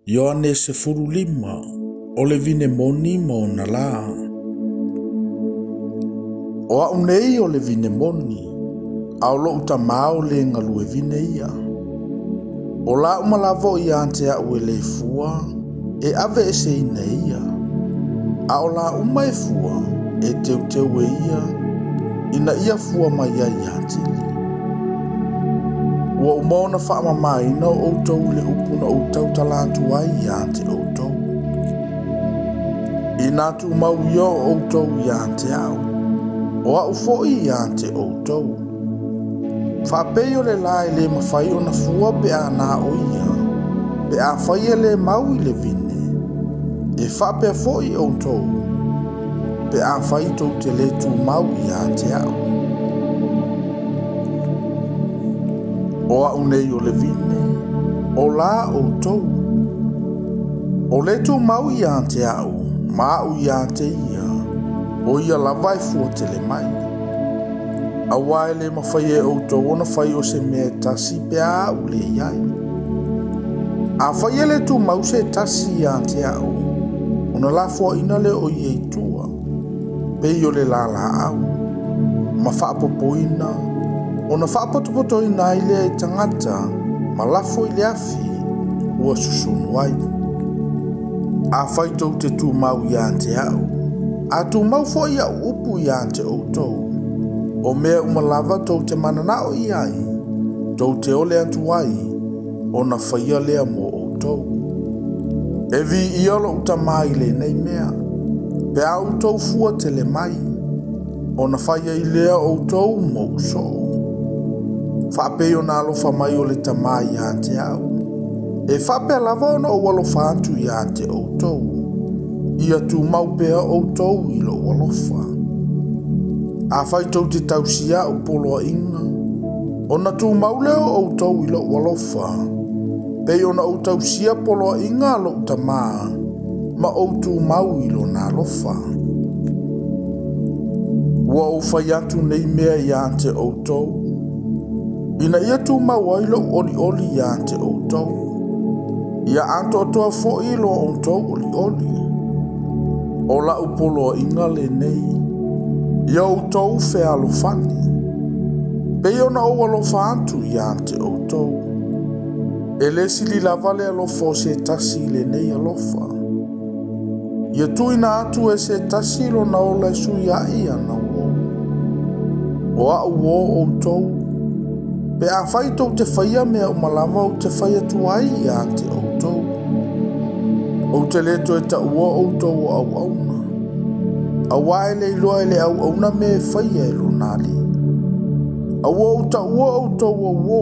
Ioane 15, o le vine moni ma ona lā. O a'u nei o le vine moni, a o lo'u Tamā o le galue vine ia. O lā uma lava o ia te a'u e le fua, e aveeseina e ia. A o lā uma e fua, e teuteu e ia, ina ia fua mai ai atili. Ua uma ona faamamaina o outou i le upu na ou tautala atu ai ia te outou. Inā tumau ia o outou ia te a'u, o a'u foi ia te outou. Faapei o le lā e le mafai ona fua pe a na o ia, pe afai e le mau i le vine, e faapea foi outou, pe afai tou te le tumau ia te a'u. O a'u nei o le vine, o lā outou. O le tumau ia te a'u, ma a'u ia te ia, o ia lava e fua tele mai. Auā e le mafai e outou ona fai o se mea e tasi pe a a'u le i ai. Afai e le tumau se tasi ia te a'u, ona lafoaina lea o ia i tua, pei o le lā laau, ma faapopoina, ona faapotopotoina ai lea e tagata ma lafo i le afi ua susunu ai. Afai tou te tumau ia te a'u, a tumau foi a'u upu ia te outou, o mea uma lava tou te mananao i ai, tou te ole atu ai, ona faia lea mo outou. E viia lo'u Tamā i lenei mea, pe a outou fua tele mai, ona fai ai lea outou mo'u soo. Faapei ona alofa mai o le Tamā ia te a'u, e faapea lava ona ou alofa atu ia te outou. Ia tumau pea outou i lo'u alofa. Afai tou te tausia a'u poloaiga, ona tumau lea o outou i lo'u alofa, pei ona ou tausia poloaiga a lo'u Tamā, ma ou tumau i lona alofa. Ua ou fai atu nei mea ia te outou, ina ia tumau ai lo'u olioli ia te outou. Ia atoatoa foi lo outou olioli. O la'u poloaiga lenei, ia outou fealofani, pei ona ou alofa atu ia te outou. E le sili lava le alofa o se tasi i lenei alofa. Ia tuuina atu e se tasi lona ola e sui ai ana uō. O a'u uō outou, pe afai tou te faia mea uma lava ou te fai atu ai ia te outou. Ou te le toe taua outou o auauna, auā e le iloa e le auauna mea e faia e lona alii. A ua ou taua outou o uō,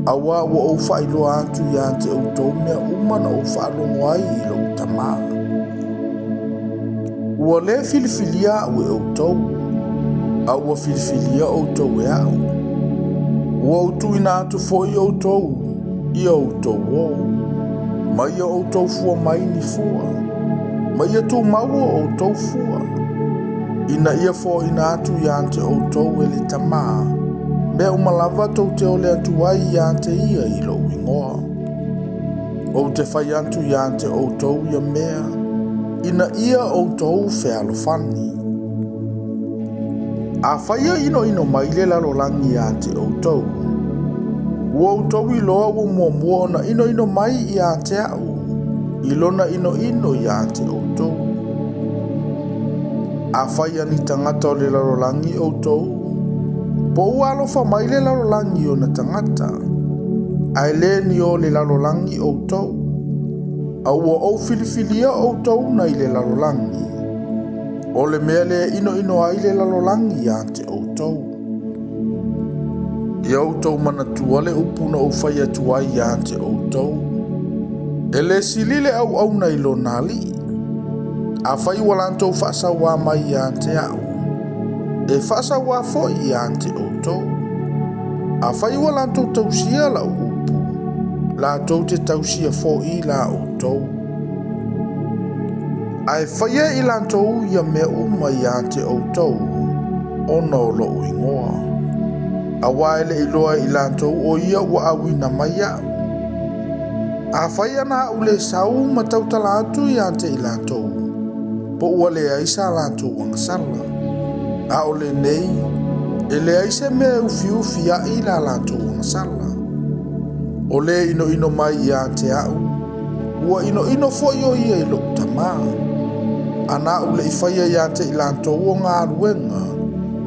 auā ua ou faailoa atu ia te outou mea uma na ou faalogo ai i lo'u Tamā. Ua le filifilia a'u e outou, a ua filifilia outou e a'u. Ua ou tuuina atu foi outou ia outou ō, ma ia outou fua mai ni fua, ma ia tumau o outou fua, ina ia foaina atu ia te outou e le Tamā, mea uma lava tou te ole atu ai ia te ia i lo'u igoa. Ou te fai atu ia te outou ia mea, ina ia outou fealofani. Afai e inoino mai le lalolagi ia te outou, ua outou iloa ua muamua ona inoino mai ia te a'u i lona inoino ia te outou. Afai a ni tagata o le lalolagi outou, po ua alofa mai le lalolagi i ona tagata, ae le ni o le lalolagi outou, a ua ou filifilia outou nai le lalolagi, o le mea lea e inoino ai le lalolagi ia te outou. Ia outou manatua le upu na ou fai atu ai ia te outou, e le sili le auauna i lona alii. Afai ua latou faasauā mai ia te a'u, e faasauā foi ia te outou. Afai ua latou tausia la'u upu, latou te tausia foi la outou. Ae faia i latou ia mea uma ia te outou, ona o lo'u igoa. Auā e le iloa e i latou o ia ua auina mai a'u. Afai ana a'u le sau ma tautala atu ia te i latou, po ua leai sa latou agasala. A o lenei, e leai se mea e ufiufi ai la latou agasala. O le inoino mai ia te a'u, ua inoino foi o ia i lo'u Tamā. Ana a'u le'i faia ia te i latou o galuega,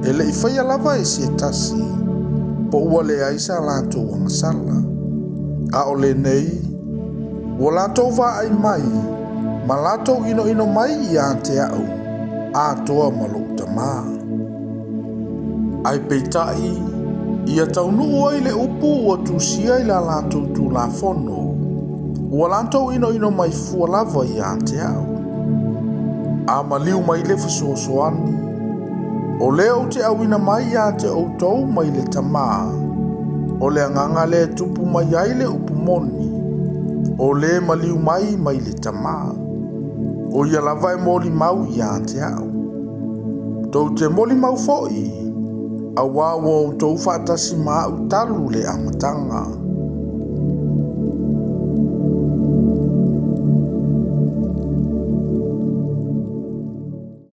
e le'i faia lava e se tasi, po ua leai sa latou agasala. A o lenei, ua latou vaai mai, ma latou inoino mai ia te a'u, atoa ma lo'u Tamā. Ae peitai, ia taunuu ai le upu ua tusia i la latou Tulafono, ua latou inoino mai fua lava ia te a'u. A maliu mai le fesoasoani, o lea ou te auina mai ia te outou mai le Tamā, o le agaga lea e tupu mai ai le upu moni, o le maliu mai mai le Tamā. O ia lava e molimau ia te a'u. Tou te molimau foi, auā ua outou faatasi ma a'u talu le amataga.